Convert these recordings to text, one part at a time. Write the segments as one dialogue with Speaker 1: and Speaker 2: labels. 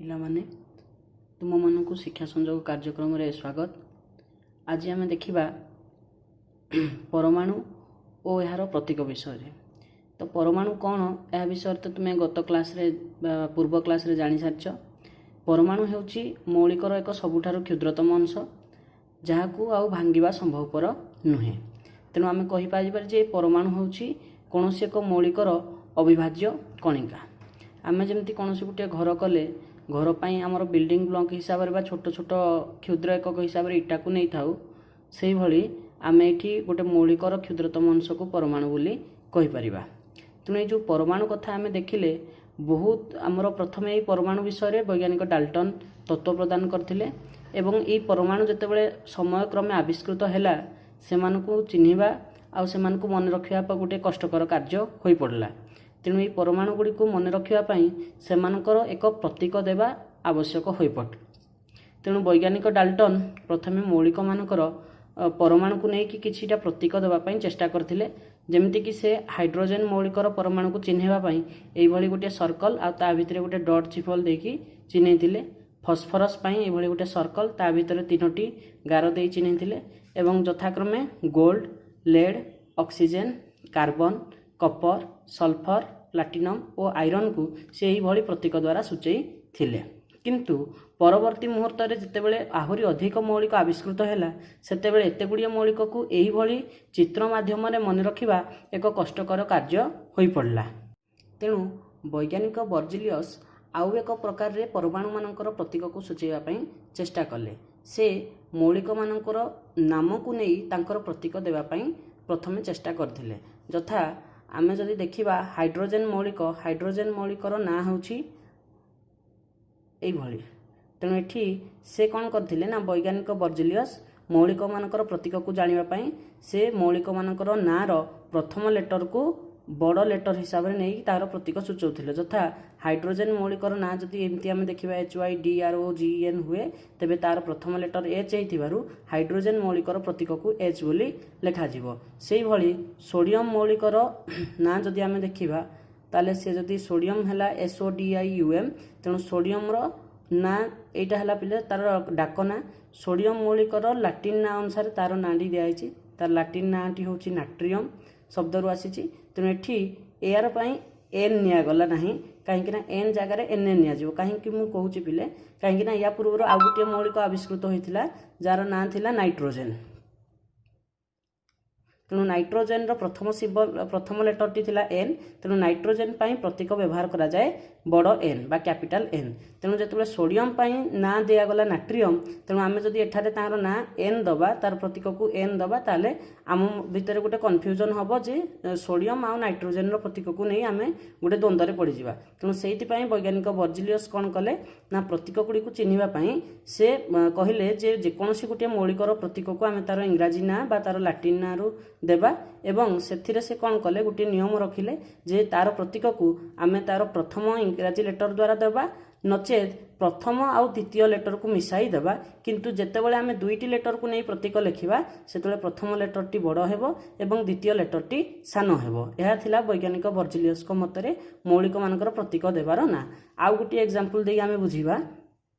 Speaker 1: ପିଲାମାନେ, ତୁମମାନଙ୍କୁ ଶିକ୍ଷା ସଂଯୋଗ କାର୍ଯ୍ୟକ୍ରମରେ ସ୍ୱାଗତ। ଆଜି ଆମେ ଦେଖିବା ପରମାଣୁ ଓ ଏହାର ପ୍ରତୀକ ବିଷୟରେ। ତ ପରମାଣୁ କ'ଣ, ଏହା ବିଷୟରେ ତ ତୁମେ ଗତ କ୍ଲାସ୍ରେ ବା ପୂର୍ବ କ୍ଲାସ୍ରେ ଜାଣିସାରିଛ। ପରମାଣୁ ହେଉଛି ମୌଳିକର ଏକ ସବୁଠାରୁ କ୍ଷୁଦ୍ରତମ ଅଂଶ, ଯାହାକୁ ଆଉ ଭାଙ୍ଗିବା ସମ୍ଭବପର ନୁହେଁ। ତେଣୁ ଆମେ କହିପାରିବା ଯେ ପରମାଣୁ ହେଉଛି କୌଣସି ଏକ ମୌଳିକର ଅବିଭାଜ୍ୟ କଣିକା। ଆମେ ଯେମିତି କୌଣସି ଗୋଟିଏ ଘର କଲେ ଘର ପାଇଁ ଆମର ବିଲ୍ଡିଂ ବ୍ଲକ୍ ହିସାବରେ ବା ଛୋଟ ଛୋଟ କ୍ଷୁଦ୍ର ଏକକ ହିସାବରେ ଇଟାକୁ ନେଇଥାଉ, ସେଇଭଳି ଆମେ ଏଠି ଗୋଟେ ମୌଳିକର କ୍ଷୁଦ୍ରତମ ଅଂଶକୁ ପରମାଣୁ ବୋଲି କହିପାରିବା। ତେଣୁ ଏଇ ଯେଉଁ ପରମାଣୁ କଥା ଆମେ ଦେଖିଲେ, ବହୁତ ଆମର ପ୍ରଥମେ ଏଇ ପରମାଣୁ ବିଷୟରେ ବୈଜ୍ଞାନିକ ଡାଲ୍ଟନ୍ ତତ୍ତ୍ୱ ପ୍ରଦାନ କରିଥିଲେ ଏବଂ ଏଇ ପରମାଣୁ ଯେତେବେଳେ ସମୟକ୍ରମେ ଆବିଷ୍କୃତ ହେଲା, ସେମାନଙ୍କୁ ଚିହ୍ନିବା ଆଉ ସେମାନଙ୍କୁ ମନେ ରଖିବା ଗୋଟେ କଷ୍ଟକର କାର୍ଯ୍ୟ ହୋଇପଡ଼ିଲା। ତେଣୁ ଏଇ ପରମାଣୁ ଗୁଡ଼ିକୁ ମନେ ରଖିବା ପାଇଁ ସେମାନଙ୍କର ଏକ ପ୍ରତୀକ ଦେବା ଆବଶ୍ୟକ ହୋଇପଡ଼େ। ତେଣୁ ବୈଜ୍ଞାନିକ ଡାଲ୍ଟନ୍ ପ୍ରଥମେ ମୌଳିକମାନଙ୍କର ପରମାଣୁକୁ ନେଇକି କିଛିଟା ପ୍ରତୀକ ଦେବା ପାଇଁ ଚେଷ୍ଟା କରିଥିଲେ। ଯେମିତିକି ସେ ହାଇଡ୍ରୋଜେନ୍ ମୌଳିକର ପରମାଣୁକୁ ଚିହ୍ନିବା ପାଇଁ ଏଇଭଳି ଗୋଟିଏ ସର୍କଲ୍ ଆଉ ତା ଭିତରେ ଗୋଟେ ଡଟ୍ ସିମ୍ବଲ୍ ଦେଇକି ଚିହ୍ନେଇଥିଲେ। ଫସ୍ଫରସ୍ ପାଇଁ ଏଇଭଳି ଗୋଟେ ସର୍କଲ୍, ତା ଭିତରେ ତିନୋଟି ଗାର ଦେଇ ଚିହ୍ନେଇଥିଲେ ଏବଂ ଯଥାକ୍ରମେ gold, lead, oxygen, carbon, copper, sulphur, platinum ଓ ଆଇରନ୍କୁ ସେ ଏହିଭଳି ପ୍ରତୀକ ଦ୍ୱାରା ସୂଚେଇଥିଲେ। କିନ୍ତୁ ପରବର୍ତ୍ତୀ ମୁହୂର୍ତ୍ତରେ ଯେତେବେଳେ ଆହୁରି ଅଧିକ ମୌଳିକ ଆବିଷ୍କୃତ ହେଲା, ସେତେବେଳେ ଏତେ ଗୁଡ଼ିଏ ମୌଳିକକୁ ଏହିଭଳି ଚିତ୍ର ମାଧ୍ୟମରେ ମନେ ରଖିବା ଏକ କଷ୍ଟକର କାର୍ଯ୍ୟ ହୋଇପଡ଼ିଲା। ତେଣୁ ବୈଜ୍ଞାନିକ ବର୍ଜିଲିୟସ୍ ଆଉ ଏକ ପ୍ରକାରରେ ପରମାଣୁମାନଙ୍କର ପ୍ରତୀକକୁ ସୂଚାଇବା ପାଇଁ ଚେଷ୍ଟା କଲେ। ସେ ମୌଳିକମାନଙ୍କର ନାମକୁ ନେଇ ତାଙ୍କର ପ୍ରତୀକ ଦେବା ପାଇଁ ପ୍ରଥମେ ଚେଷ୍ଟା କରିଥିଲେ। ଯଥା ଆମେ ଯଦି ଦେଖିବା ହାଇଡ୍ରୋଜେନ୍ ମୌଳିକ, ହାଇଡ୍ରୋଜେନ୍ ମୌଳିକର ନାଁ ହେଉଛି ଏଇଭଳି। ତେଣୁ ଏଠି ସେ କ'ଣ କରିଥିଲେ ନା, ବୈଜ୍ଞାନିକ ବର୍ଜିଲିୟସ୍ ମୌଳିକମାନଙ୍କର ପ୍ରତୀକକୁ ଜାଣିବା ପାଇଁ ସେ ମୌଳିକମାନଙ୍କର ନାଁର ପ୍ରଥମ ଲେଟରକୁ ବଡ଼ ଲେଟର ହିସାବରେ ନେଇକି ତାର ପ୍ରତୀକ ସୂଚାଉଥିଲେ। ଯଥା ହାଇଡ୍ରୋଜେନ୍ ମୌଳିକର ନାଁ ଯଦି ଏମିତି ଆମେ ଦେଖିବା HYDROGEN ହୁଏ, ତେବେ ତାର ପ୍ରଥମ ଲେଟର ଏଚ୍ ହେଇଥିବାରୁ ହାଇଡ୍ରୋଜେନ୍ ମୌଳିକର ପ୍ରତୀକକୁ ଏଚ୍ ବୋଲି ଲେଖାଯିବ। ସେଇଭଳି ସୋଡ଼ିୟମ୍ ମୌଳିକର ନାଁ ଯଦି ଆମେ ଦେଖିବା, ତାହେଲେ ସେ ଯଦି ସୋଡ଼ିୟମ୍ ହେଲା SODIUM। ତେଣୁ ସୋଡ଼ିୟମର ନାଁ ଏଇଟା ହେଲା ପିଲେ ତାର ଡାକ ନାଁ। ସୋଡ଼ିୟମ୍ ମୌଳିକର ଲାଟିନ୍ ନାଁ ଅନୁସାରେ ତାର ନାଁଟି ଦିଆହେଇଛି। ତାର ଲାଟିନ୍ ନାଁଟି ହେଉଛି ନାଟ୍ରିୟମ୍ ଶବ୍ଦରୁ ଆସିଛି। ତେଣୁ ଏଠି ଏହାର ପାଇଁ ଏନ୍ ନିଆଗଲା ନାହିଁ। କାହିଁକି ନା ଏନ୍ ଜାଗାରେ ଏନ୍ ଏ ନିଆଯିବ। କାହିଁକି ମୁଁ କହୁଛି ପିଲେ? କାହିଁକି ନା ୟା ପୂର୍ବରୁ ଆଉ ଗୋଟିଏ ମୌଳିକ ଆବିଷ୍କୃତ ହୋଇଥିଲା, ଯାହାର ନାଁ ଥିଲା ନାଇଟ୍ରୋଜେନ୍। ତେଣୁ ନାଇଟ୍ରୋଜେନ୍ର ପ୍ରଥମ ସିମ୍ବଲ, ପ୍ରଥମ ଲେଟରଟି ଥିଲା ଏନ୍। ତେଣୁ ନାଇଟ୍ରୋଜେନ୍ ପାଇଁ ପ୍ରତୀକ ବ୍ୟବହାର କରାଯାଏ ବଡ଼ ଏନ୍ ବା କ୍ୟାପିଟାଲ ଏନ୍। ତେଣୁ ଯେତେବେଳେ ସୋଡ଼ିୟମ୍ ପାଇଁ ନାଁ ଦିଆଗଲା ନାଟ୍ରିୟମ୍, ତେଣୁ ଆମେ ଯଦି ଏଠାରେ ତାର ନାଁ ଏନ୍ ଦେବା, ତାର ପ୍ରତୀକକୁ ଏନ୍ ଦେବା, ତାହେଲେ ଆମ ଭିତରେ ଗୋଟେ କନଫ୍ୟୁଜନ୍ ହେବ ଯେ ସୋଡ଼ିୟମ୍ ଆଉ ନାଇଟ୍ରୋଜେନ୍ର ପ୍ରତୀକକୁ ନେଇ ଆମେ ଗୋଟେ ଦ୍ୱନ୍ଦ୍ୱରେ ପଡ଼ିଯିବା। ତେଣୁ ସେଇଥିପାଇଁ ବୈଜ୍ଞାନିକ ବର୍ଜିଲିୟସ୍ କ'ଣ କଲେ ନା, ପ୍ରତୀକ ଗୁଡ଼ିକୁ ଚିହ୍ନିବା ପାଇଁ ସେ କହିଲେ ଯେ ଯେକୌଣସି ଗୋଟିଏ ମୌଳିକର ପ୍ରତୀକକୁ ଆମେ ତାର ଇଂରାଜୀ ନାଁ ବା ତାର ଲାଟିନ୍ ନାଁରୁ ଦେବା। ଏବଂ ସେଥିରେ ସେ କ'ଣ କଲେ, ଗୋଟିଏ ନିୟମ ରଖିଲେ ଯେ ତାର ପ୍ରତୀକକୁ ଆମେ ତାର ପ୍ରଥମ ଇଂରାଜୀ ଲେଟର ଦ୍ୱାରା ଦେବା, ନଚେତ୍ ପ୍ରଥମ ଆଉ ଦ୍ୱିତୀୟ ଲେଟରକୁ ମିଶାଇ ଦେବା। କିନ୍ତୁ ଯେତେବେଳେ ଆମେ ଦୁଇଟି ଲେଟରକୁ ନେଇ ପ୍ରତୀକ ଲେଖିବା, ସେତେବେଳେ ପ୍ରଥମ ଲେଟରଟି ବଡ଼ ହେବ ଏବଂ ଦ୍ୱିତୀୟ ଲେଟରଟି ସାନ ହେବ। ଏହା ଥିଲା ବୈଜ୍ଞାନିକ ବର୍ଜିଲିୟସଙ୍କ ମତରେ ମୌଳିକମାନଙ୍କର ପ୍ରତୀକ ଦେବାର ନାଁ। ଆଉ ଗୋଟିଏ ଏକ୍ଜାମ୍ପଲ୍ ଦେଇ ଆମେ ବୁଝିବା।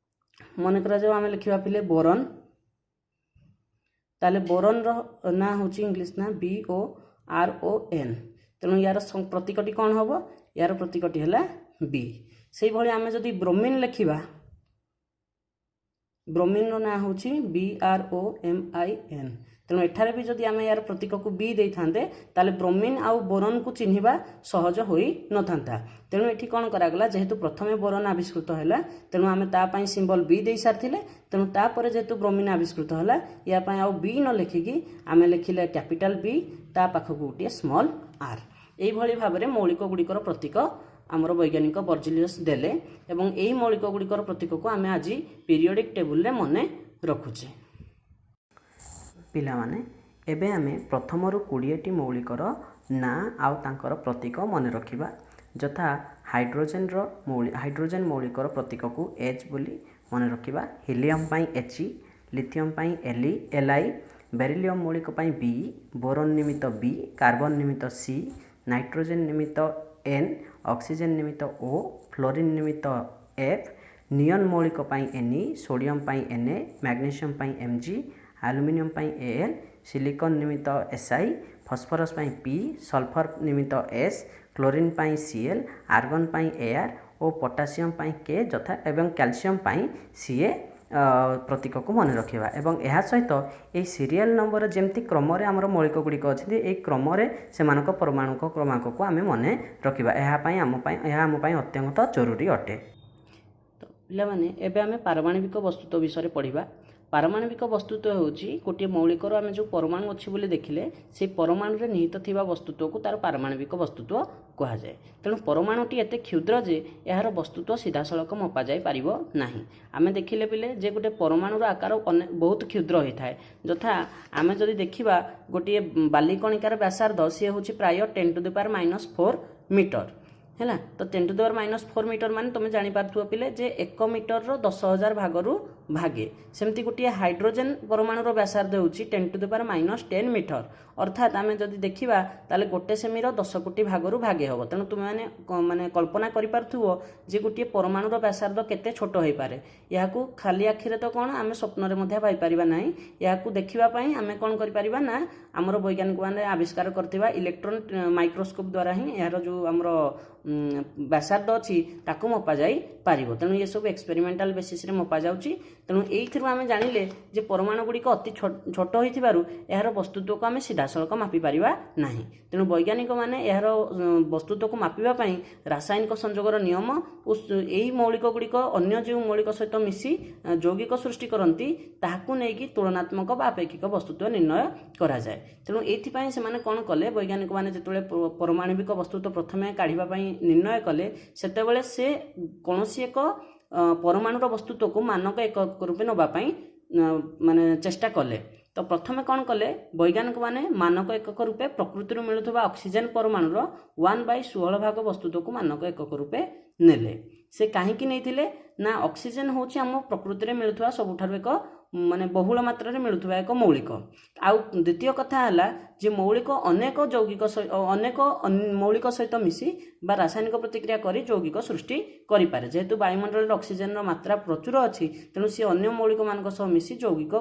Speaker 1: ମନେ କରାଯାଉ ଆମେ ଲେଖିବା ପିଲେ ବୋରନ୍। ତାହେଲେ ବୋରନ୍ର ନାଁ ହେଉଛି ଇଂଲିଶ ନାଁ BORON। ତେଣୁ ୟାର ପ୍ରତୀକଟି କ'ଣ ହେବ? ୟାର ପ୍ରତୀକଟି ହେଲା ବି। ସେଇଭଳି ଆମେ ଯଦି ବ୍ରୋମିନ୍ ଲେଖିବା, ବ୍ରୋମିନ୍ର ନାଁ ହେଉଛି BROMIN। ତେଣୁ ଏଠାରେ ବି ଯଦି ଆମେ ୟାର ପ୍ରତୀକକୁ ବି ଦେଇଥାନ୍ତେ, ତାହେଲେ ବ୍ରୋମିନ୍ ଆଉ ବୋରନ୍କୁ ଚିହ୍ନିବା ସହଜ ହୋଇନଥାନ୍ତା। ତେଣୁ ଏଠି କ'ଣ କରାଗଲା? ଯେହେତୁ ପ୍ରଥମେ ବୋରନ୍ ଆବିଷ୍କୃତ ହେଲା, ତେଣୁ ଆମେ ତା ପାଇଁ ସିମ୍ବଲ ବି ଦେଇ ସାରିଥିଲେ। ତେଣୁ ତାପରେ ଯେହେତୁ ବ୍ରୋମିନ୍ ଆବିଷ୍କୃତ ହେଲା, ୟା ପାଇଁ ଆଉ ବି ନ ଲେଖିକି ଆମେ ଲେଖିଲେ କ୍ୟାପିଟାଲ ବି, ତା ପାଖକୁ ଗୋଟିଏ ସ୍ମଲ୍ ଆର୍। ଏଇଭଳି ଭାବରେ ମୌଳିକ ଗୁଡ଼ିକର ପ୍ରତୀକ ଆମର ବୈଜ୍ଞାନିକ ବର୍ଜିଲିୟସ୍ ଦେଲେ ଏବଂ ଏହି ମୌଳିକ ଗୁଡ଼ିକର ପ୍ରତୀକକୁ ଆମେ ଆଜି ପିରିୟଡ଼ିକ୍ ଟେବୁଲରେ ମନେ ରଖୁଛେ। ପିଲାମାନେ, ଏବେ ଆମେ ପ୍ରଥମରୁ 20ଟି ମୌଳିକର ନାଁ ଆଉ ତାଙ୍କର ପ୍ରତୀକ ମନେ ରଖିବା। ଯଥା ହାଇଡ୍ରୋଜେନ୍ ମୌଳିକର ପ୍ରତୀକକୁ ଏଚ୍ ବୋଲି ମନେ ରଖିବା, ହିଲିୟମ୍ ପାଇଁ ଏଚ୍, ଲିଥିୟମ୍ ପାଇଁ ଏଲ୍ I, beryllium ମୌଳିକ ପାଇଁ ବି, ବୋରନ୍ ନିମିତ୍ତ ବି, କାର୍ବନ୍ ନିମିତ୍ତ ସି, ନାଇଟ୍ରୋଜେନ୍ ନିମିତ୍ତ ଏନ୍, ଅକ୍ସିଜେନ୍ ନିମିତ୍ତ ଓ, ଫ୍ଲୋରିନ୍ ନିମିତ୍ତ ଏଫ୍, ନିଅନ୍ ମୌଳିକ ପାଇଁ ଏନ୍ ଇ, ସୋଡ଼ିୟମ୍ ପାଇଁ ଏନ୍ ଏ, ମ୍ୟାଗ୍ନେସିୟମ୍ ପାଇଁ ଏମ୍ ଜି, ଆଲୁମିନିୟମ୍ ପାଇଁ ଏ ଏଲ୍, ସିଲିକନ୍ ନିମିତ୍ତ ଏସ୍ I, phosphorus ପାଇଁ ପି, ସଲଫର ନିମିତ୍ତ ଏସ୍, କ୍ଲୋରିନ୍ ପାଇଁ ସି ଏଲ୍, ଆର୍ଗନ୍ ପାଇଁ ଏ ଆର୍ ଓ ପଟାସିୟମ୍ ପାଇଁ କେ ଯଥା ଏବଂ କ୍ୟାଲସିୟମ୍ ପାଇଁ ସି ଏ ପ୍ରତୀକକୁ ମନେ ରଖିବା। ଏବଂ ଏହା ସହିତ ଏହି ସିରିଏଲ୍ ନମ୍ବର ଯେମିତି କ୍ରମରେ ଆମର ମୌଳିକ ଗୁଡ଼ିକ ଅଛନ୍ତି, ଏହି କ୍ରମରେ ସେମାନଙ୍କ ପରମାଣୁକ କ୍ରମାଙ୍କକୁ ଆମେ ମନେ ରଖିବା। ଏହା ପାଇଁ ଆମ ପାଇଁ ଏହା ଆମ ପାଇଁ ଅତ୍ୟନ୍ତ ଜରୁରୀ ଅଟେ। ତ ପିଲାମାନେ, ଏବେ ଆମେ ପାରମାଣବିକ ବସ୍ତୁତ୍ୱ ବିଷୟରେ ପଢ଼ିବା। ପାରମାଣବିକ ବସ୍ତୁତ୍ୱ ହେଉଛି ଗୋଟିଏ ମୌଳିକର ଆମେ ଯେଉଁ ପରମାଣୁ ଅଛି ବୋଲି ଦେଖିଲେ, ସେଇ ପରମାଣୁରେ ନିହିତ ଥିବା ବସ୍ତୁତ୍ୱକୁ ତାର ପାରମାଣବିକ ବସ୍ତୁତ୍ୱ କୁହାଯାଏ। ତେଣୁ ପରମାଣୁଟି ଏତେ କ୍ଷୁଦ୍ର ଯେ ଏହାର ବସ୍ତୁତ୍ୱ ସିଧାସଳଖ ମପାଯାଇ ପାରିବ ନାହିଁ। ଆମେ ଦେଖିଲେ ପିଲେ ଯେ ଗୋଟେ ପରମାଣୁର ଆକାର ବହୁତ କ୍ଷୁଦ୍ର ହୋଇଥାଏ। ଯଥା ଆମେ ଯଦି ଦେଖିବା ଗୋଟିଏ ବାଲିକଣିକାର ବ୍ୟାସାର୍ଦ୍ଧ, ସିଏ ହେଉଛି ପ୍ରାୟ 10 to the power -4 meter ହେଲା। ତ 10 to the power -4 meter ମାନେ ତୁମେ ଜାଣିପାରୁଥିବ ପିଲେ ଯେ 1 ମିଟରର 10,000 ଭାଗରୁ ଭାଗେ। ସେମିତି ଗୋଟିଏ ହାଇଡ୍ରୋଜେନ୍ ପରମାଣୁର ବ୍ୟାସାର୍ଦ୍ଧ ହେଉଛି 10 to the power -10 meter। ଅର୍ଥାତ୍ ଆମେ ଯଦି ଦେଖିବା, ତାହେଲେ ଗୋଟେ ସେମିର 10 କୋଟି ଭାଗରୁ ଭାଗେ ହେବ। ତେଣୁ ତୁମେମାନେ ମାନେ କଳ୍ପନା କରିପାରୁଥିବ ଯେ ଗୋଟିଏ ପରମାଣୁର ବ୍ୟାସାର୍ଦ୍ଧ କେତେ ଛୋଟ ହୋଇପାରେ। ଏହାକୁ ଖାଲି ଆଖିରେ ତ କ'ଣ, ଆମେ ସ୍ୱପ୍ନରେ ମଧ୍ୟ ପାଇପାରିବା ନାହିଁ। ଏହାକୁ ଦେଖିବା ପାଇଁ ଆମେ କ'ଣ କରିପାରିବା ନା, ଆମର ବୈଜ୍ଞାନିକମାନେ ଆବିଷ୍କାର କରିଥିବା ଇଲେକ୍ଟ୍ରୋନ୍ ମାଇକ୍ରୋସ୍କୋପ୍ ଦ୍ୱାରା ହିଁ ଏହାର ଯେଉଁ ଆମର ବ୍ୟାସାର୍ଦ୍ଧ ଅଛି, ତାକୁ ମପା ଯାଇପାରିବ। ତେଣୁ ଏସବୁ ଏକ୍ସପେରିମେଣ୍ଟାଲ ବେସିସ୍ରେ ମପାଯାଉଛି। ତେଣୁ ଏଇଥିରୁ ଆମେ ଜାଣିଲେ ଯେ ପରମାଣୁ ଗୁଡ଼ିକ ଅତି ଛୋଟ ହୋଇଥିବାରୁ ଏହାର ବସ୍ତୁତ୍ୱକୁ ଆମେ ସିଧାସଳଖ ମାପିପାରିବା ନାହିଁ। ତେଣୁ ବୈଜ୍ଞାନିକମାନେ ଏହାର ବସ୍ତୁତ୍ୱକୁ ମାପିବା ପାଇଁ ରାସାୟନିକ ସଂଯୋଗର ନିୟମ ଓ ଏହି ମୌଳିକ ଗୁଡ଼ିକ ଅନ୍ୟ ଯେଉଁ ମୌଳିକ ସହିତ ମିଶି ଯୌଗିକ ସୃଷ୍ଟି କରନ୍ତି, ତାହାକୁ ନେଇକି ତୁଳନାତ୍ମକ ବା ଆପେକ୍ଷିକ ବସ୍ତୁତ୍ୱ ନିର୍ଣ୍ଣୟ କରାଯାଏ। ତେଣୁ ଏଇଥିପାଇଁ ସେମାନେ କ'ଣ କଲେ, ବୈଜ୍ଞାନିକମାନେ ଯେତେବେଳେ ପରମାଣବିକ ବସ୍ତୁତ୍ୱ ପ୍ରଥମେ କାଢ଼ିବା ପାଇଁ ନିର୍ଣ୍ଣୟ କଲେ, ସେତେବେଳେ ସେ କୌଣସି ଏକ ପରମାଣୁର ବସ୍ତୁତ୍ୱକୁ ମାନକ ଏକକ ରୂପେ ନେବା ପାଇଁ ମାନେ ଚେଷ୍ଟା କଲେ। ତ ପ୍ରଥମେ କ'ଣ କଲେ ବୈଜ୍ଞାନିକମାନେ, ମାନକ ଏକକ ରୂପେ ପ୍ରକୃତିରୁ ମିଳୁଥିବା ଅକ୍ସିଜେନ୍ ପରମାଣୁର 1/16 ଭାଗ ବସ୍ତୁତ୍ୱକୁ ମାନକ ଏକକ ରୂପେ ନେଲେ। ସେ କାହିଁକି ନେଇଥିଲେ ନା, ଅକ୍ସିଜେନ୍ ହେଉଛି ଆମ ପ୍ରକୃତିରେ ମିଳୁଥିବା ସବୁଠାରୁ ଏକ ମାନେ ବହୁଳ ମାତ୍ରାରେ ମିଳୁଥିବା ଏକ ମୌଳିକ। ଆଉ ଦ୍ୱିତୀୟ କଥା ହେଲା ଯେ ମୌଳିକ ଅନେକ ଯୌଗିକ, ଅନେକ ମୌଳିକ ସହିତ ମିଶି ବା ରାସାୟନିକ ପ୍ରତିକ୍ରିୟା କରି ଯୌଗିକ ସୃଷ୍ଟି କରିପାରେ। ଯେହେତୁ ବାୟୁମଣ୍ଡଳରେ ଅକ୍ସିଜେନର ମାତ୍ରା ପ୍ରଚୁର ଅଛି, ତେଣୁ ସିଏ ଅନ୍ୟ ମୌଳିକମାନଙ୍କ ସହ ମିଶି ଯୌଗିକ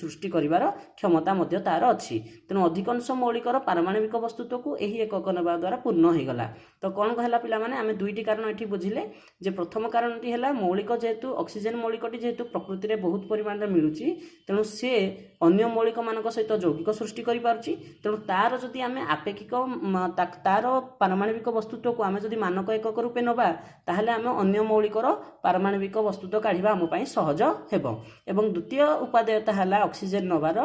Speaker 1: ସୃଷ୍ଟି କରିବାର କ୍ଷମତା ମଧ୍ୟ ତାର ଅଛି। ତେଣୁ ଅଧିକାଂଶ ମୌଳିକର ପାରମାଣବିକ ବସ୍ତୁତ୍ୱକୁ ଏହି ଏକକ ନେବା ଦ୍ୱାରା ପୂର୍ଣ୍ଣ ହୋଇଗଲା। ତ କ'ଣ ହେଲା ପିଲାମାନେ, ଆମେ ଦୁଇଟି କାରଣ ଏଠି ବୁଝିଲେ ଯେ ପ୍ରଥମ କାରଣଟି ହେଲା ମୌଳିକ ଯେହେତୁ ଅକ୍ସିଜେନ ମୌଳିକଟି ଯେହେତୁ ପ୍ରକୃତିରେ ବହୁତ ପରିମାଣରେ ମିଳୁଛି, ତେଣୁ ସେ ଅନ୍ୟ ମୌଳିକମାନଙ୍କ ସହିତ ଯୌଗିକ ସୃଷ୍ଟି କରିପାରୁଛି। ତେଣୁ ତାର ଯଦି ଆମେ ଆପେକ୍ଷିକ ତାର ପାରମାଣବିକ ବସ୍ତୁତ୍ୱକୁ ଆମେ ଯଦି ମାନକ ଏକକ ରୂପେ ନେବା, ତାହେଲେ ଆମେ ଅନ୍ୟ ମୌଳିକର ପାରମାଣବିକ ବସ୍ତୁତ୍ୱ କାଢ଼ିବା ଆମ ପାଇଁ ସହଜ ହେବ। ଏବଂ ଦ୍ୱିତୀୟ ଉପାଦେୟତା ହେଲା ଅକ୍ସିଜେନ ନେବାର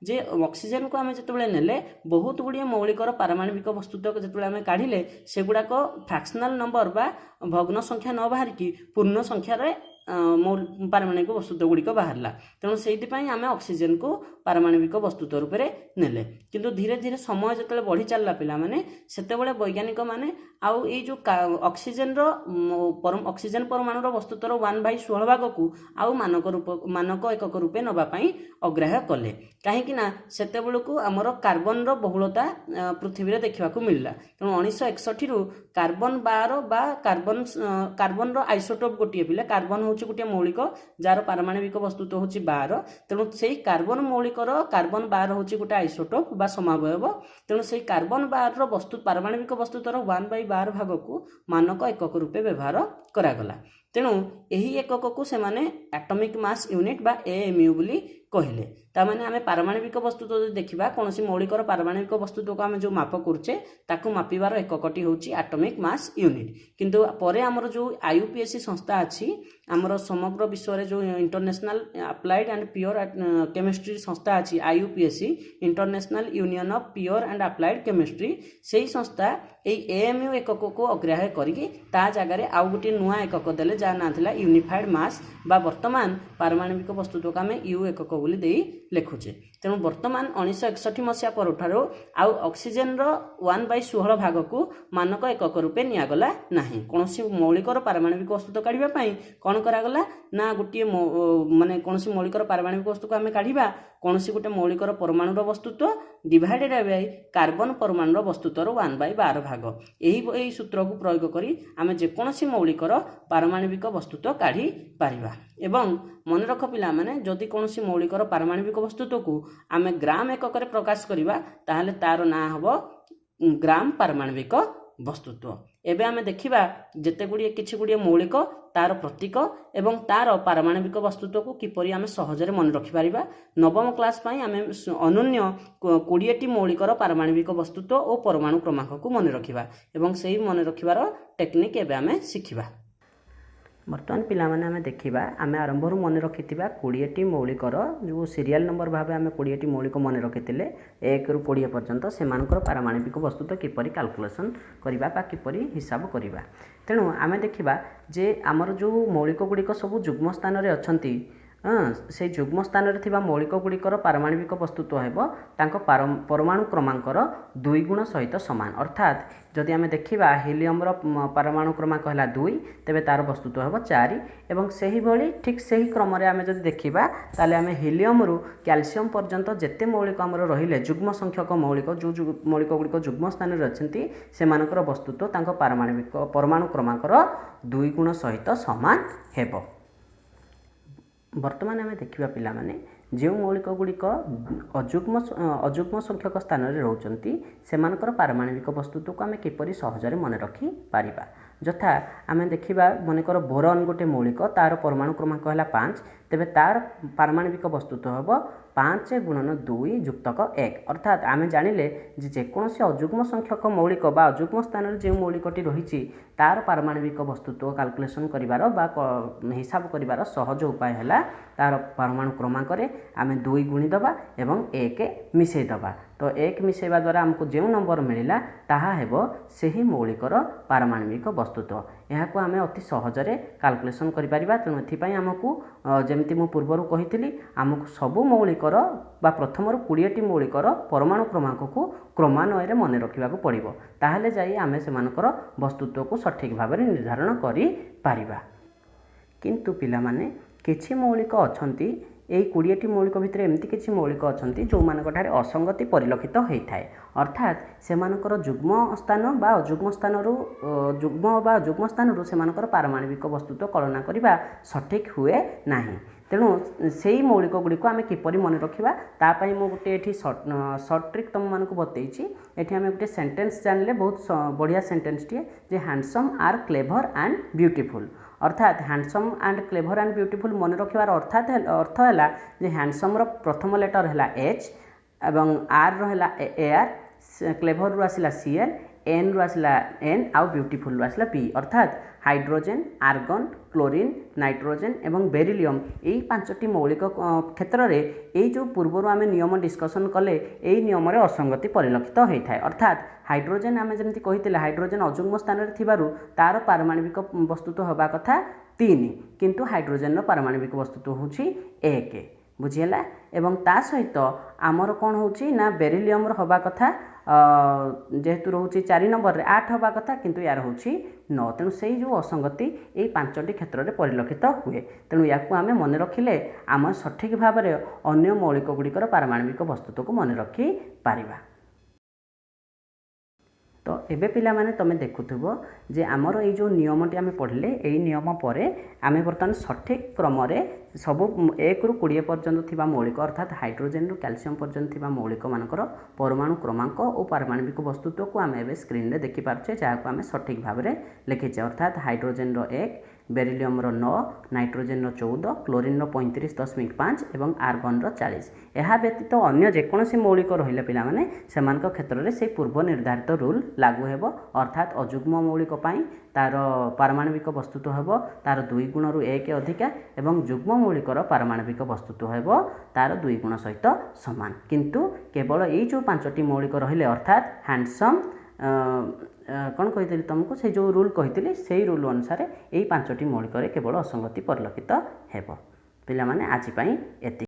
Speaker 1: ଯେ ଅକ୍ସିଜେନକୁ ଆମେ ଯେତେବେଳେ ନେଲେ, ବହୁତ ଗୁଡ଼ିଏ ମୌଳିକର ପାରମାଣବିକ ବସ୍ତୁତ୍ୱ ଯେତେବେଳେ ଆମେ କାଢ଼ିଲେ, ସେଗୁଡ଼ାକ ଫ୍ରାକ୍ସନାଲ ନମ୍ବର ବା ଭଗ୍ନ ସଂଖ୍ୟା ନ ବାହାରିକି ପୂର୍ଣ୍ଣ ସଂଖ୍ୟାରେ ପାରମାଣବିକ ବସ୍ତୁତ୍ୱ ଗୁଡ଼ିକ ବାହାରିଲା। ତେଣୁ ସେଇଥିପାଇଁ ଆମେ ଅକ୍ସିଜେନକୁ ପାରମାଣବିକ ବସ୍ତୁତ୍ୱ ରୂପରେ ନେଲେ। କିନ୍ତୁ ଧୀରେ ଧୀରେ ସମୟ ଯେତେବେଳେ ବଢ଼ି ଚାଲିଲା ପିଲାମାନେ, ସେତେବେଳେ ବୈଜ୍ଞାନିକମାନେ ଆଉ ଏଇ ଯେଉଁ ଅକ୍ସିଜେନ ପରମାଣୁର ବସ୍ତୁତ୍ୱର 1/16 ଭାଗକୁ ଆଉ ମାନକ ଏକକ ରୂପେ ନେବା ପାଇଁ ଅଗ୍ରାହ୍ୟ କଲେ। କାହିଁକି ନା ସେତେବେଳକୁ ଆମର କାର୍ବନର ବହୁଳତା ପୃଥିବୀରେ ଦେଖିବାକୁ ମିଳିଲା। ତେଣୁ 1961ରୁ କାର୍ବନ 12 ବା କାର୍ବନର ଆଇସୋଟୋପ ଗୋଟିଏ ପିଲା, କାର୍ବନ ହେଉଛି ଗୋଟିଏ ମୌଳିକ ଯାହାର ପାରମାଣବିକ ବସ୍ତୁତ୍ୱ ହେଉଛି 12। ତେଣୁ ସେଇ କାର୍ବନ ମୌଳିକର କାର୍ବନ 12 ହେଉଛି ଗୋଟେ ଆଇସୋଟୋପ ବା ସମାବୟବ। ତେଣୁ ସେଇ କାର୍ବନ 12ର ପାରମାଣବିକ ବସ୍ତୁତ୍ୱର 1/12 ଭାଗକୁ ମାନକ ଏକକ ରୂପେ ବ୍ୟବହାର କରାଗଲା। ତେଣୁ ଏହି ଏକକକୁ ସେମାନେ ଆଟମିକ୍ ମାସ୍ ୟୁନିଟ୍ ବା ଏଏମ୍ୟୁ ବୋଲି କହିଲେ। ତାମାନେ ଆମେ ପାରମାଣବିକ ବସ୍ତୁତ୍ୱ ଯଦି ଦେଖିବା, କୌଣସି ମୌଳିକର ପାରମାଣବିକ ବସ୍ତୁତ୍ୱକୁ ଆମେ ଯେଉଁ ମାପ କରୁଛେ, ତାକୁ ମାପିବାର ଏକକଟି ହେଉଛି ଆଟମିକ୍ ମାସ୍ ୟୁନିଟ୍। କିନ୍ତୁ ପରେ ଆମର ଯେଉଁ ଆଇୟୁପିଏସି ସଂସ୍ଥା ଅଛି, ଆମର ସମଗ୍ର ବିଶ୍ୱରେ ଯେଉଁ International Applied and Pure Chemistry ସଂସ୍ଥା ଅଛି, IUPAC, International Union of Pure and Applied Chemistry, ସେଇ ସଂସ୍ଥା ଏଇ ଏଏମ୍ୟୁ ଏକକକୁ ଅଗ୍ରାହ୍ୟ କରିକି ତା ଜାଗାରେ ଆଉ ଗୋଟିଏ ନୂଆ ଏକକ ଦେଲେ, ଯାହା ନାଁ ଥିଲା ୟୁନିଫାଏଡ୍ ମାସ୍ ବା ବର୍ତ୍ତମାନ ପାରମାଣବିକ ବସ୍ତୁତ୍ୱକୁ ଆମେ you ଏକକ ବୋଲି ଦେଇ ଲେଖୁଛେ। ତେଣୁ ବର୍ତ୍ତମାନ 1961 ମସିହା ପରଠାରୁ ଆଉ ଅକ୍ସିଜେନର 1/16 ଭାଗକୁ ମାନକ ଏକକ ରୂପେ ନିଆଗଲା ନାହିଁ। କୌଣସି ମୌଳିକର ପାରମାଣବିକ ବସ୍ତୁତ୍ୱ କାଢ଼ିବା ପାଇଁ କ'ଣ କରାଗଲା ନା, ଗୋଟିଏ ମାନେ କୌଣସି ମୌଳିକର ପାରମାଣବିକ ବସ୍ତୁକୁ ଆମେ କାଢ଼ିବା, କୌଣସି ଗୋଟେ ମୌଳିକର ପରମାଣୁର ବସ୍ତୁତ୍ୱ ଡିଭାଇଡେଡ୍ ବାଇ କାର୍ବନ ପରମାଣୁର ବସ୍ତୁତ୍ୱର 1/12 ଭାଗ। ଏହି ସୂତ୍ରକୁ ପ୍ରୟୋଗ କରି ଆମେ ଯେକୌଣସି ମୌଳିକର ପାରମାଣବିକ ବସ୍ତୁତ୍ୱ କାଢ଼ି ପାରିବା। ଏବଂ ମନେ ରଖ ପିଲାମାନେ, ଯଦି କୌଣସି ମୌଳିକର ପାରମାଣବିକ ବସ୍ତୁତ୍ୱକୁ ଆମେ ଗ୍ରାମ ଏକକରେ ପ୍ରକାଶ କରିବା, ତାହେଲେ ତାର ନାଁ ହେବ ଗ୍ରାମ ପାରମାଣବିକ ବସ୍ତୁତ୍ୱ। ଏବେ ଆମେ ଦେଖିବା ଯେତେ ଗୁଡ଼ିଏ କିଛି ଗୁଡ଼ିଏ ମୌଳିକ, ତାର ପ୍ରତୀକ ଏବଂ ତାର ପାରମାଣବିକ ବସ୍ତୁତ୍ୱକୁ କିପରି ଆମେ ସହଜରେ ମନେ ରଖିପାରିବା। ନବମ କ୍ଲାସ୍ ପାଇଁ ଆମେ ଅନନ୍ୟ 20ଟି ମୌଳିକର ପାରମାଣବିକ ବସ୍ତୁତ୍ୱ ଓ ପରମାଣୁ କ୍ରମାଙ୍କକୁ ମନେ ରଖିବା ଏବଂ ସେଇ ମନେ ରଖିବାର ଟେକ୍ନିକ୍ ଏବେ ଆମେ ଶିଖିବା। ବର୍ତ୍ତମାନ ପିଲାମାନେ, ଆମେ ଦେଖିବା ଆମେ ଆରମ୍ଭରୁ ମନେ ରଖିଥିବା 20ଟି ମୌଳିକର ଯେଉଁ ସିରିଆଲ ନମ୍ବର ଭାବେ ଆମେ 20ଟି ମୌଳିକ ମନେ ରଖିଥିଲେ 1ରୁ 20 ପର୍ଯ୍ୟନ୍ତ, ସେମାନଙ୍କର ପାରମାଣବିକ ବସ୍ତୁତ୍ୱ କିପରି କାଲକୁଲେସନ୍ କରିବା ବା କିପରି ହିସାବ କରିବା। ତେଣୁ ଆମେ ଦେଖିବା ଯେ ଆମର ଯେଉଁ ମୌଳିକ ଗୁଡ଼ିକ ସବୁ ଯୁଗ୍ମ ସ୍ଥାନରେ ଅଛନ୍ତି, ହଁ, ସେଇ ଯୁଗ୍ମ ସ୍ଥାନରେ ଥିବା ମୌଳିକ ଗୁଡ଼ିକର ପାରମାଣବିକ ବସ୍ତୁତ୍ୱ ହେବ ତାଙ୍କ ପରମାଣୁ କ୍ରମାଙ୍କର ଦୁଇ ଗୁଣ ସହିତ ସମାନ। ଅର୍ଥାତ୍ ଯଦି ଆମେ ଦେଖିବା ହିଲିୟମର ପରମାଣୁ କ୍ରମାଙ୍କ ହେଲା 2, ତେବେ ତାର ବସ୍ତୁତ୍ୱ ହେବ 4। ଏବଂ ସେହିଭଳି ଠିକ୍ ସେହି କ୍ରମରେ ଆମେ ଯଦି ଦେଖିବା, ତାହେଲେ ଆମେ ହିଲିୟମରୁ କ୍ୟାଲସିୟମ ପର୍ଯ୍ୟନ୍ତ ଯେତେ ମୌଳିକ ଆମର ରହିଲେ, ଯୁଗ୍ମ ସଂଖ୍ୟକ ମୌଳିକ, ଯେଉଁ ମୌଳିକ ଗୁଡ଼ିକ ଯୁଗ୍ମ ସ୍ଥାନରେ ଅଛନ୍ତି, ସେମାନଙ୍କର ବସ୍ତୁତ୍ୱ ତାଙ୍କ ପାରମାଣବିକ ପରମାଣୁ କ୍ରମାଙ୍କର ଦୁଇ ଗୁଣ ସହିତ ସମାନ ହେବ। ବର୍ତ୍ତମାନ ଆମେ ଦେଖିବା ପିଲାମାନେ, ଯେଉଁ ମୌଳିକ ଗୁଡ଼ିକ ଅଯୁଗ୍ମ ସଂଖ୍ୟକ ସ୍ଥାନରେ ରହୁଛନ୍ତି, ସେମାନଙ୍କର ପାରମାଣବିକ ବସ୍ତୁତ୍ୱକୁ ଆମେ କିପରି ସହଜରେ ମନେ ରଖିପାରିବା। ଯଥା ଆମେ ଦେଖିବା, ମନେକର ବୋରନ୍ ଗୋଟେ ମୌଳିକ, ତାର ପରମାଣୁ କ୍ରମାଙ୍କ ହେଲା 5, ତେବେ ତାର ପାରମାଣବିକ ବସ୍ତୁତ୍ୱ ହେବ 5 ଗୁଣନ 2 ଯୁକ୍ତକ 1। ଅର୍ଥାତ୍ ଆମେ ଜାଣିଲେ ଯେ ଯେକୌଣସି ଅଯୁଗ୍ମ ସଂଖ୍ୟକ ମୌଳିକ ବା ଅଯୁଗ୍ମ ସ୍ଥାନରେ ଯେଉଁ ମୌଳିକଟି ରହିଛି, ତାର ପାରମାଣବିକ ବସ୍ତୁତ୍ୱ କାଲକୁଲେସନ୍ କରିବାର ବା ହିସାବ କରିବାର ସହଜ ଉପାୟ ହେଲା ତାର ପରମାଣୁ କ୍ରମାଙ୍କରେ ଆମେ 2 ଗୁଣିଦେବା ଏବଂ 1 ମିଶାଇ ଦେବା। ତ 1 ମିଶାଇବା ଦ୍ୱାରା ଆମକୁ ଯେଉଁ ନମ୍ବର ମିଳିଲା, ତାହା ହେବ ସେହି ମୌଳିକର ପାରମାଣବିକ ବସ୍ତୁତ୍ୱ। ଏହାକୁ ଆମେ ଅତି ସହଜରେ କାଲକୁଲେସନ୍ କରିପାରିବା। ତେଣୁ ଏଥିପାଇଁ ଆମକୁ ଯେମିତି ମୁଁ ପୂର୍ବରୁ କହିଥିଲି, ଆମକୁ ସବୁ ମୌଳିକର ବା ପ୍ରଥମରୁ 20ଟି ମୌଳିକର ପରମାଣୁ କ୍ରମାଙ୍କକୁ କ୍ରମାନ୍ୱୟରେ ମନେ ରଖିବାକୁ ପଡ଼ିବ, ତାହେଲେ ଯାଇ ଆମେ ସେମାନଙ୍କର ବସ୍ତୁତ୍ୱକୁ ସଠିକ୍ ଭାବରେ ନିର୍ଦ୍ଧାରଣ କରିପାରିବା। କିନ୍ତୁ ପିଲାମାନେ, କିଛି ମୌଳିକ ଅଛନ୍ତି, ଏଇ 20ଟି ମୌଳିକ ଭିତରେ ଏମିତି କିଛି ମୌଳିକ ଅଛନ୍ତି ଯେଉଁମାନଙ୍କ ଠାରେ ଅସଙ୍ଗତି ପରିଲକ୍ଷିତ ହୋଇଥାଏ। ଅର୍ଥାତ୍ ସେମାନଙ୍କର ଯୁଗ୍ମ ସ୍ଥାନ ବା ଅଯୁଗ୍ମ ସ୍ଥାନରୁ, ଯୁଗ୍ମ ବା ଅଯୁଗ୍ମ ସ୍ଥାନରୁ ସେମାନଙ୍କର ପାରମାଣବିକ ବସ୍ତୁତ୍ୱ କଳନା କରିବା ସଠିକ୍ ହୁଏ ନାହିଁ। ତେଣୁ ସେଇ ମୌଳିକ ଗୁଡ଼ିକୁ ଆମେ କିପରି ମନେ ରଖିବା, ତା ପାଇଁ ମୁଁ ଗୋଟେ ଏଠି ସର୍ଟ ଟ୍ରିକ୍ ତୁମମାନଙ୍କୁ ବତେଇଛି। ଏଠି ଆମେ ଗୋଟେ ସେଣ୍ଟେନ୍ସ ଜାଣିଲେ, ବହୁତ ବଢ଼ିଆ ସେଣ୍ଟେନ୍ସଟିଏ ଯେ "Handsome are clever and beautiful"। ଅର୍ଥାତ୍ "handsome and clever and beautiful" ମନେ ରଖିବାର ଅର୍ଥ ହେଲା ଯେ ହ୍ୟାଣ୍ଡସମ୍ର ପ୍ରଥମ ଲେଟର୍ ହେଲା ଏଚ୍ ଏବଂ ଆର୍ର ହେଲା ଏ ଆର୍, କ୍ଲେଭରରୁ ଆସିଲା ସି ଏଲ୍, ଏନ୍ରୁ ଆସିଲା ଏନ୍ ଆଉ ବ୍ୟୁଟିଫୁଲ୍ରୁ ଆସିଲା ବି। ଅର୍ଥାତ୍ ହାଇଡ୍ରୋଜେନ୍, ଆର୍ଗନ୍, କ୍ଲୋରିନ୍, ନାଇଟ୍ରୋଜେନ୍ ଏବଂ ବେରିଲିୟମ୍, ଏଇ ପାଞ୍ଚଟି ମୌଳିକ କ୍ଷେତ୍ରରେ ଏଇ ଯେଉଁ ପୂର୍ବରୁ ଆମେ ନିୟମ ଡିସ୍କସନ୍ କଲେ, ଏଇ ନିୟମରେ ଅସଙ୍ଗତି ପରିଲକ୍ଷିତ ହୋଇଥାଏ। ଅର୍ଥାତ୍ ହାଇଡ୍ରୋଜେନ୍, ଆମେ ଯେମିତି କହିଥିଲେ, ହାଇଡ୍ରୋଜେନ୍ ଅଯୁଗ୍ମ ସ୍ଥାନରେ ଥିବାରୁ ତାର ପାରମାଣବିକ ବସ୍ତୁତ୍ୱ ହେବା କଥା 3, କିନ୍ତୁ ହାଇଡ୍ରୋଜେନ୍ର ପାରମାଣବିକ ବସ୍ତୁତ୍ୱ ହେଉଛି 1। ବୁଝିହେଲା? ଏବଂ ତା ସହିତ ଆମର କ'ଣ ହେଉଛି ନା, ବେରିଲିୟମର ହେବା କଥା, ଯେହେତୁ ରହୁଛି 4 ନମ୍ବରରେ, 8 ହେବା କଥା, କିନ୍ତୁ ୟାର ହେଉଛି 9। ତେଣୁ ସେଇ ଯେଉଁ ଅସଙ୍ଗତି ଏଇ ପାଞ୍ଚଟି କ୍ଷେତ୍ରରେ ପରିଲକ୍ଷିତ ହୁଏ, ତେଣୁ ୟାକୁ ଆମେ ମନେ ରଖିଲେ ଆମେ ସଠିକ୍ ଭାବରେ ଅନ୍ୟ ମୌଳିକ ଗୁଡ଼ିକର ପାରମାଣବିକ ବସ୍ତୁତ୍ୱକୁ ମନେ ରଖିପାରିବା। ତ ଏବେ ପିଲାମାନେ, ତୁମେ ଦେଖୁଥିବ ଯେ ଆମର ଏଇ ଯେଉଁ ନିୟମଟି ଆମେ ପଢ଼ିଲେ, ଏଇ ନିୟମ ପରେ ଆମେ ବର୍ତ୍ତମାନ ସଠିକ୍ କ୍ରମରେ ସବୁ 1ରୁ 20 ପର୍ଯ୍ୟନ୍ତ ଥିବା ମୌଳିକ, ଅର୍ଥାତ୍ ହାଇଡ୍ରୋଜେନରୁ କ୍ୟାଲସିୟମ ପର୍ଯ୍ୟନ୍ତ ଥିବା ମୌଳିକମାନଙ୍କର ପରମାଣୁ କ୍ରମାଙ୍କ ଓ ପାରମାଣବିକ ବସ୍ତୁତ୍ୱକୁ ଆମେ ଏବେ ସ୍କ୍ରିନ୍ରେ ଦେଖିପାରୁଛେ, ଯାହାକୁ ଆମେ ସଠିକ୍ ଭାବରେ ଲେଖିଛେ। ଅର୍ଥାତ୍ ହାଇଡ୍ରୋଜେନର 1, ବେରିଲିୟମର 9, ନାଇଟ୍ରୋଜେନର 14, କ୍ଲୋରିନର 35.5 ଏବଂ ଆର୍ଗନର 40। ଏହା ବ୍ୟତୀତ ଅନ୍ୟ ଯେକୌଣସି ମୌଳିକ ରହିଲେ ପିଲାମାନେ, ସେମାନଙ୍କ କ୍ଷେତ୍ରରେ ସେଇ ପୂର୍ବ ନିର୍ଦ୍ଧାରିତ ରୁଲ୍ ଲାଗୁ ହେବ। ଅର୍ଥାତ୍ ଅଯୁଗ୍ମ ମୌଳିକ ପାଇଁ ତାର ପାରମାଣବିକ ବସ୍ତୁତ୍ୱ ହେବ ତାର ଦୁଇ ଗୁଣରୁ 1 ଅଧିକା ଏବଂ ଯୁଗ୍ମ ମୌଳିକର ପାରମାଣବିକ ବସ୍ତୁତ୍ୱ ହେବ ତାର ଦୁଇ ଗୁଣ ସହିତ ସମାନ। କିନ୍ତୁ କେବଳ ଏଇ ଯେଉଁ ପାଞ୍ଚଟି ମୌଳିକ ରହିଲେ, ଅର୍ଥାତ୍ ହ୍ୟାଣ୍ଡସମ୍, କ'ଣ କହିଥିଲି ତୁମକୁ, ସେଇ ଯେଉଁ ରୁଲ୍ କହିଥିଲି, ସେଇ ରୁଲ୍ ଅନୁସାରେ ଏଇ ପାଞ୍ଚଟି ମୌଳିକରେ କେବଳ ଅସଙ୍ଗତି ପରିଲକ୍ଷିତ ହେବ। ପିଲାମାନେ, ଆଜି ପାଇଁ ଏତିକି।